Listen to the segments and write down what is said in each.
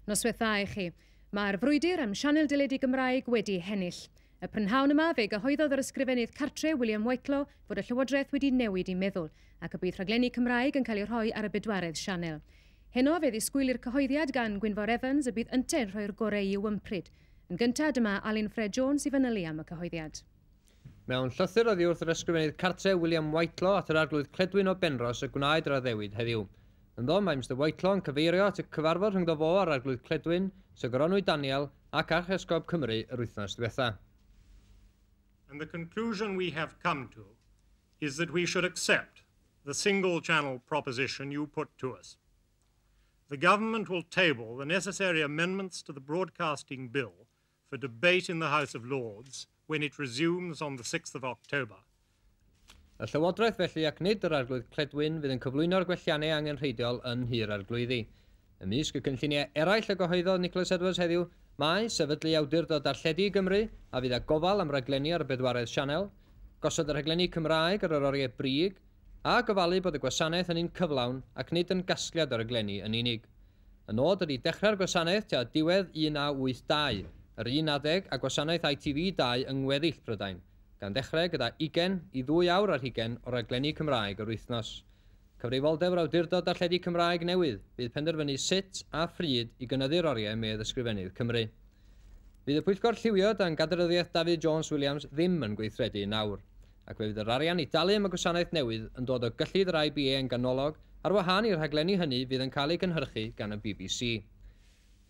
Noswaith dda i chi. Mae'r frwydr am sianel deledu Gymraeg wedi hennill. Y prynhawn yma fe gyhoeddodd yr ysgrifennydd cartre William Whitelaw fod y Llywodraeth wedi newid i meddwl ac y bydd rhaglenni Cymraeg yn cael eu rhoi ar y bedwaredd sianel. Heno fe ddisgwylir cyhoeddiad gan Gwynfor Evans y bydd yntau'n rhoi'r gorau i'w ympryd. Yn gyntaf dyma Alun Ffred Jones i fanylu am y cyhoeddiad. Mewn llythyr oddi wrth yr ysgrifennydd cartre William Whitelaw at yr arglwydd Cledwyn o Benrhos y gwnaed yr addewid heddiw. Ynddo mae Mr Whitelaw yn cyfeirio at y cyfarfod rhyngddo fo a'r arglwydd Cledwyn, Sir Goronwy Daniel ac Archesgob Cymru yr wythnos diwetha. And the conclusion we have come to is that we should accept the single channel proposition you put to us. The government will table the necessary amendments to the Broadcasting Bill for debate in the House of Lords when it resumes on the 6th of October. Y Llywodraeth felly ac nid yr arglwydd Cledwyn fydd yn cyflwyno'r gwelliannau angenrheidiol yn Nhŷ'r Arglwyddi. Ymysg y cynlluniau eraill y gyhoeddodd Nicholas Edwards heddiw mae sefydlu awdurdod darlledu i Gymru a fydd â gofal am raglenni ar y bedwaredd sianel, gosod y rhaglenni Cymraeg ar yr oriau brig, a gofalu bod y gwasanaeth yn un cyflawn ac nid yn gasgliad o raglenni yn unig. Y nod ydy dechrau'r gwasanaeth tua diwedd 1982, yr un adeg a gwasanaeth ITV 2 yng ngweddill Prydain, gan ddechrau gyda 20 i 2 awr ar hugain o raglenni Cymraeg yr wythnos. Cyfrifoldeb yr awdurdod darlledu Cymraeg newydd fydd penderfynu sut a phryd i gynyddu'r oriau medd Ysgrifennydd Cymru. Fydd y pwyllgor lliwio dan gadeiryddiaeth Dafydd Jones Williams ddim yn gweithredu nawr, ac fe fydd yr arian i dalu am y gwasanaeth newydd yn dod o gyllid yr IBA yn ganolog ar wahân i'r rhaglenni hynny fydd yn cael eu cynhyrchu gan y BBC.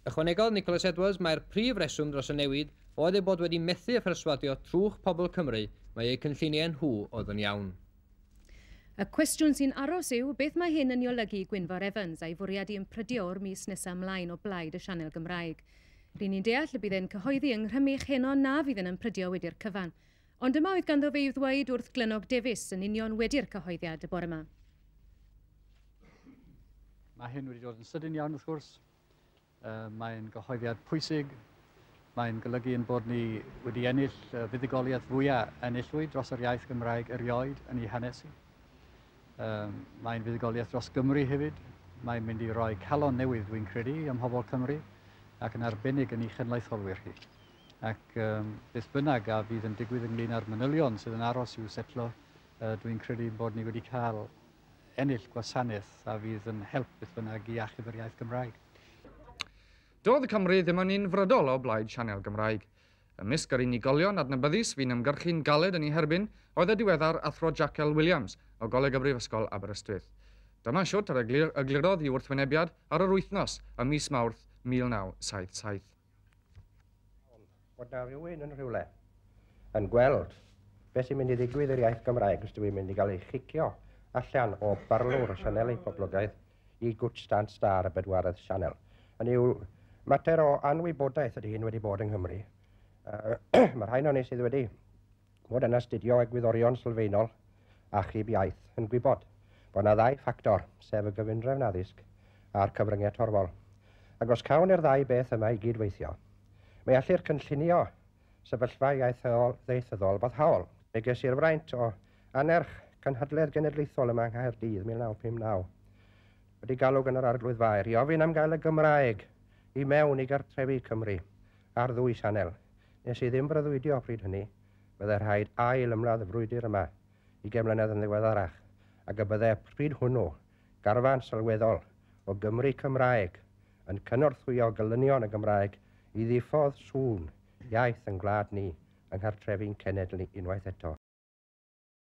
Ychwanegodd Nicholas Edwards mai'r prif reswm dros y newid oedd eu bod wedi methu a pherswadio trwch pobl Cymru mai eu cynlluniau nhw oedd yn iawn. Y cwestiwn sy'n aros yw beth mae hyn yn ei olygu i Gwynfor Evans a'i fwriad i ymprydio o'r mis nesaf ymlaen o blaid y sianel Gymraeg. Ry'n ni'n deall y bydd e'n cyhoeddi yng Nghrymych heno na fydd yn ymprydio wedi'r cyfan. Ond dyma oedd ganddo fe i'w ddweud wrth Glynog Davies yn union wedi'r cyhoeddiad y bore yma. Mae hyn wedi dod yn sydyn iawn wrth gwrs. Mae'n gyhoeddiad pwysig. Mae'n golygu ein bod ni wedi ennill y fuddugoliaeth fwyaf enillwyd dros yr iaith Gymraeg erioed yn ei hanes hi. Mae'n fuddugoliaeth dros Gymru hefyd. Mae'n mynd i roi calon newydd, dwi'n credu, ym mhobl Cymru ac yn arbennig yn ei chenedlaetholwyr hi. Ac beth bynnag a fydd yn digwydd ynglyn â'r manylion sydd yn aros i'w setlo, dwi'n credu bod ni wedi cael ennill gwasanaeth a fydd yn help beth bynnag i achub yr iaith Gymraeg. Doedd Cymru ddim yn unfrydol o blaid sianel Gymraeg. Ymysg yr unigolion adnabyddus fu'n ymgyrchu'n galed yn ei herbyn oedd y diweddar Athro Jack L. Williams o Goleg y Brifysgol Aberystwyth. Dyma siwt yr eglurodd ei wrthwynebiad ar yr wythnos ym mis Mawrth 1977. Bod na rhywun yn rhywle yn gweld beth sy'n mynd i ddigwydd i'r iaith Gymraeg os dwi'n mynd i gael ei chicio allan o barlwr y sianeli poblogaidd i gwtsh dan y bedwaredd sianel. Hynny yw, mater o anwybodaeth ydy hyn wedi bod yng Nghymru. Mae rhai o'n ni sydd wedi bod yn astudio egwyddorion sylfaenol achub iaith yn gwybod bod yna ddau ffactor, sef y gyfundrefn addysg a'r cyfryngau torfol. Ac os cawn i'r ddau beth yma i gydweithio, mae allu'r cynllunio sefyllfa ieithyddol ieithyddol boddhaol. Mi ges i'r fraint o anerch cynhadledd genedlaethol yma yng Nghaerdydd 1959. Wedi galw gan yr Arglwydd Faer i ofyn am gael y Gymraeg i mewn i gartrefi Cymru ar ddwy sianel. Nes i ddim breuddwydio pryd hynny, byddai rhaid ail ymladd y frwydr yma 20 mlynedd yn ddiweddarach, ac y byddai pryd hwnnw garfan sylweddol o Gymru Cymraeg yn cynorthwyo gelynion y Gymraeg i ddiffodd sŵn iaith yn gwlad ni yng nghartrefi'n cenedl ni unwaith eto.